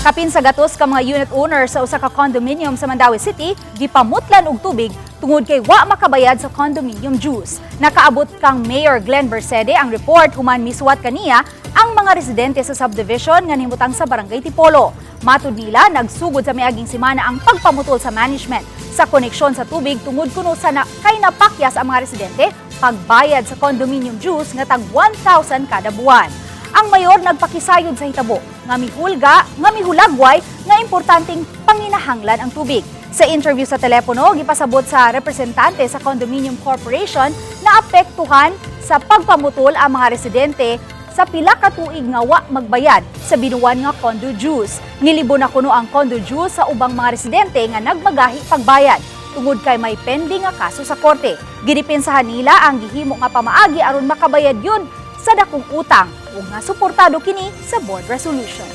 Kapin sa gatos ka mga unit owner sa usa ka condominium sa Mandaue City gipamutlan og tubig tungod kay wa makabayad sa condominium dues. Nakaabot kang Mayor Glenn Bercede ang report human misuwat kaniya ang mga residente sa subdivision nga nahimutang sa Barangay Tipolo. Matud nila, nagsugod sa miaging semana ang pagpamutol sa management sa koneksyon sa tubig tungod kuno sa na, kay napakyas ang mga residente pagbayad sa condominium dues nga tag 1,000 kada buwan. Ang mayor nagpakisayod sa hitabo nga mihulga, nga mihulagway nga importanteng panginahanglan ang tubig. Sa interview sa telepono, gipasabot sa representante sa Condominium Corporation na apektuhan sa pagpamutol ang mga residente sa pila ka tuig nga wa magbayad sa binuwan nga condo dues. Nilibo na kuno ang condo dues sa ubang mga residente nga nagmagahi pagbayad tungod kay may pending nga kaso sa korte. Gidepensahan nila ang gihimo nga pamaagi aron makabayad yun sa dakong utang ug nga suportado kini sa board resolution.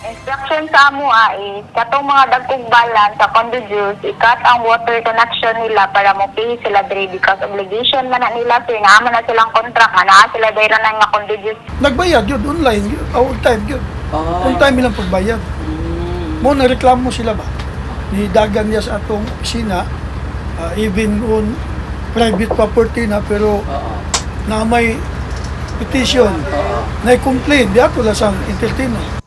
Instruction sa amo is katong mga dagkong balance sa condo dues, i-cut ang water connection nila para mo pay sila diri because obligation man na nila, sir, naa man na silang contract nga naa sila dira na nga condo dues. Nagbayad yun, online yun, all time yun. On time ilang pagbayad. Mo nareklamo sila ba? Nidagan niya sa atong opisina, even on private property na, pero na may petition, na complain, di ato lang sang entertainment.